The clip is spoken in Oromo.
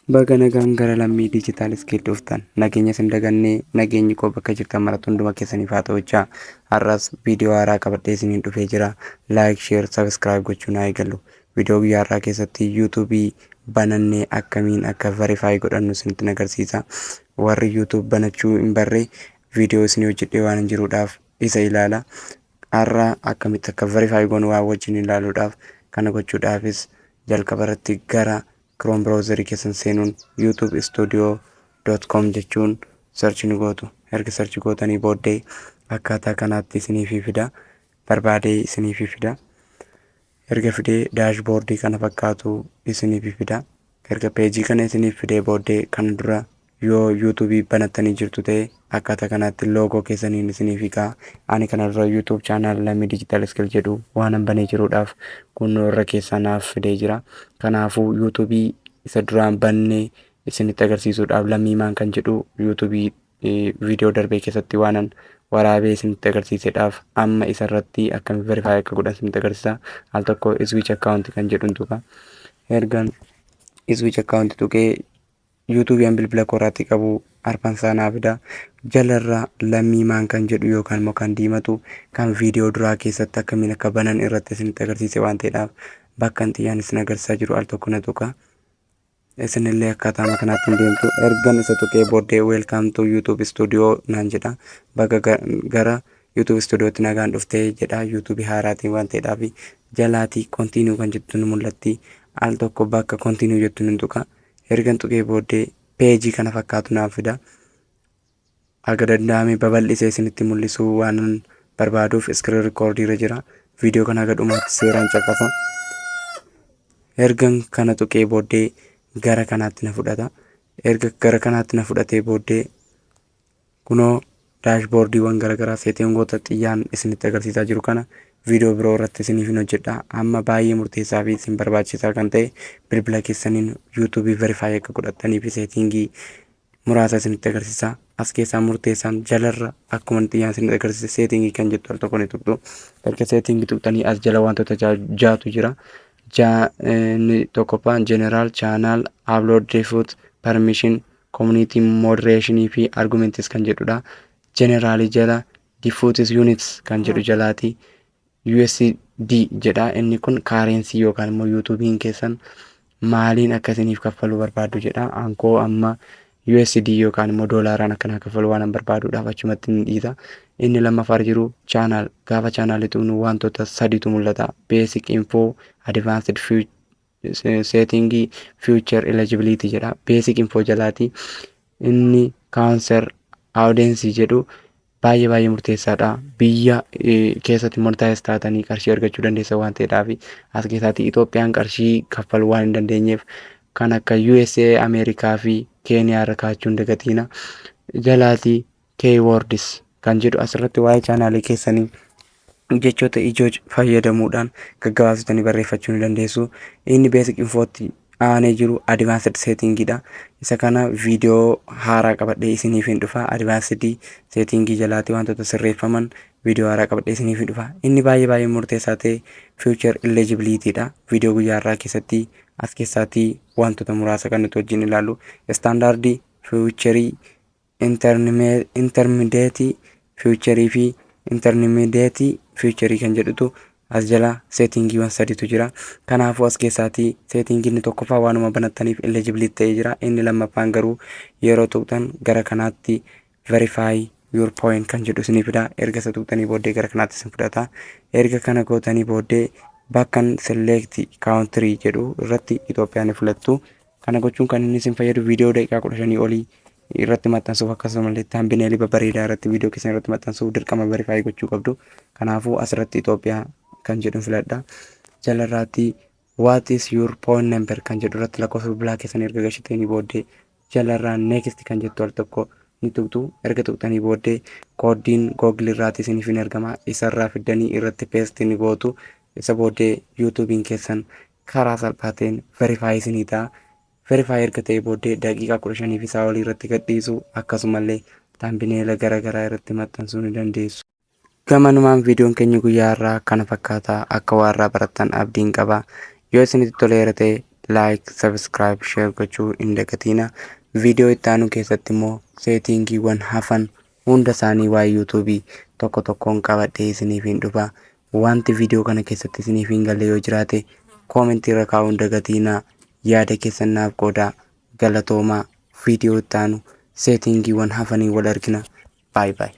Baga nagaan gara Lammii Digital Skill dhuftan. Nageenya isin dagannee, nageenyi koo bakka jirtan maratti hunduma keessaniif haa ta'u jechaa, har'as viidiyoo haaraa qabadhee isiniin dhufee jira. Like, share, subscribe gochuun haa eegallu. Viidiyoo guyyaa har'aa keessatti YouTubeii banannee akkamiin akka verify godhannu isinitti agarsiisa. Warri YouTube banachuu hin barre, viidiyoo isinii hojjedhee waan hin jiruudhaaf isa ilaala. Har'a akkamitti akka verify goonu waan wajjin ilaaluudhaaf, kana gochuudhaafis jalqaba irratti gara Chrome browserii keessan seenuun youtubestudio.com jechuun search ni gootu. Erga search gootanii booddee akkaataa kanaatti isiniif fida. Barbaadee isiniif fida. Erga fidee dashboardii kana fakkaatu isiniif fida. Erga peejii kana isiniif fidee booddee, kana dura yoo YouTubeii banattanii jirtu ta'e, akkaataa kanaatti loogoo keessaniin isiniif ka'a. Ani kana dura YouTube channel Lammii Digital Skill jedhu waan banee jiruudhaaf kunoo irra keessaa naaf fidee jira. Kanaafuu YouTubeii isa duraan bannee isinitti agarsiisuudhaaf, Lammiimaan kan jedhu YouTubeii viidiyoo darbee keessatti waanan waraabee isinitti agarsiisedhaaf, amma isarratti akkamitti verify akka godhan isinitti agarsiisa. Al tokko switch account kan jedhuun tuqa. Ergan switch account tuqee, YouTubeii an bilbila koorraatti qabu arfansaa naa fida. Jalarra Lammiimaan kan jedhu yookaan immoo kan diimatu, kan viidiyoo duraa keessatti akkamiin akka banan irratti isinitti agarsiise waan ta'eedhaaf, bakka xiyyaan isin agarsiisaa jiru al tokko na tuqa. Isinillee akkaataa kanaatti hin deemtu. Ergan isa tuqee booddee "Welcome to YouTube Studio" naan jedha. Bakka gara YouTube Studiotti nagaan dhuftee jedha, YouTubeii haaraatiin waan ta'eedhaaf. Jalaatii "Continue" kan jettu ni mul'atti. Al tokko bakka "Continue" jettu ni tuqa. Ergan tuqee booddee peejii kana fakkaatu naaf fida. Haga danda'ame babal'isee isinitti mul'isuu waan barbaaduuf screen recordii irra jira. Viidiyoo kana haga dhumaatti seeraan caqasa. Ergan kana tuqee booddee gara kanaatti na fudhata. Erga gara kanaatti na fudhatee booddee, kunoo dashboardiiwwan garaagaraa, settingoota xiyyaan isinitti agarsiisaa jiru kana viidiyoo biroo irratti isiniif hin hojjedha. Amma baay'ee murteessaa fi isin barbaachisaa kan ta'e, bilbila keessaniin YouTubeii verify akka godhattanii fi settingii muraasa isinitti agarsiisa. As keessaa murteessaan jalarra akkuma xiyyaan isinitti agarsiise "Settingii" kan jettu al tokko ni tuqxu. Erga settingii tuqxanii, as jala wantoota jaatu jira. Inni tokkoffaan general, channel, upload default, permission, community moderation fi arguments kan jedhudha. Generalii jala default units kan jedhu jalaati. USD jedha. Inni kun currency yookaan immoo YouTubeiin keessan maaliin akka isiniif kaffaluu barbaaddu jedha. Ankoo amma USD yookaan immoo doolaaraan akkanaa kaffaluu waan barbaaduudhaaf achumatti ni dhiisa. Inni lammaffaa jiru channel. Gaafa channelii tuqnu wantoota sadiitu mul'ata. Basic info, advanced setting, feature eligibility jedha. Basic info jalaati inni country audience jedhu baay'ee baay'ee murteessaadha. Biyya keessatti monetize taatanii qarshii argachuu dandeessan waan ta'eedhaaf, as keessaatti Itoophiyaan qarshii kaffaluu waan hin dandeenyeef, kan akka USA, Ameerikaa fi Keeniyaa irra kaa'achuu hin dagatiina. Jalaati keywords kan jedhu, asirratti waa'ee channelii keessanii jechoota ijoo fayyadamuudhaan gaggabaabsitanii barreeffachuu ni dandeessu. Inni basic infootti aanee jiru advanced settingidha. Isa kana viidiyoo haaraa qabadhee isiniif hin dhufa. Advanced settingii jalaatti wantoota sirreeffaman viidiyoo haaraa qabadhee isiniif hin dhufa. Inni baay'ee baay'ee murteessaa ta'e feature eligibilityidha. Viidiyoo guyyaa har'aa keessatti as keessaatti wantoota muraasa kan nuti wajjin ilaallu standardii featureii, intermediate featureii fi intermediate featureii kan jedhutu as jala settingiiwwan sadiitu jira. Kanaafuu as keessaatii settingii inni tokkoffaa waanuma banattaniif eligibility ta'ee jira. Inni lammaffaan garuu yeroo tuqxan gara kanaatti "Verify your phone" kan jedhu isinii fida. Erga isa tuqxanii booddee gara kanaatti isin fudhata. Erga kana gootanii booddee bakkan "Select country" jedhu irratti Itoophiyaa ni filattu. Kana gochuun kan inni isin fayyadu viidiyoo daqiiqaa 15 olii irratti maxxansuuf, akkasumallee thumbnailii babbareedaa irratti viidiyoo keessan irratti maxxansuuf dirqama verify gochuu qabdu. Kanaafuu asirratti Itoophiyaa kan jedhu filadha. Jalarraatti "What is your phone number" kan jedhu irratti lakkoofsa bilbilaa keessan erga galchitanii booddee, jalarraa "Next" kan jettu al tokko ni tuqxu. Erga tuqxanii booddee kooddiin Google irraati isiniif hin ergama. Isarraa fiddanii irratti paste ni gootu. Isa booddee YouTubeiin keessan karaa salphaa ta'een verify isinii ta'a. Verify erga ta'ee booddee daqiiqaa 15 fi isaa olii irratti gadhiisu, akkasumallee thumbnaila garaagaraa irratti maxxansuu ni dandeessu. Gamanumaan viidiyoon keenya guyyaa har'aa kana fakkaata. Akka waa irraa barattan abdiin qaba. Yoo isinitti toleera ta'e Like, subscribe, share gochuu hin dagatinaa. Viidiyoo itti aanu keessatti immoo seetingiiwwan hafan hunda isaanii waa'ee yuutuubii tokko tokkoon qabadhee isiniif hin dhufa. Wanti viidiyoo kana keessatti isiniif hin galle yoo jiraate koomentii irra kaa'uu hin dagatinaa. Yaada keessan naaf qoodaa. Galatoomaa. Viidiyoo itti aanu seetingiiwwan hafanii wal argina. Baay baay.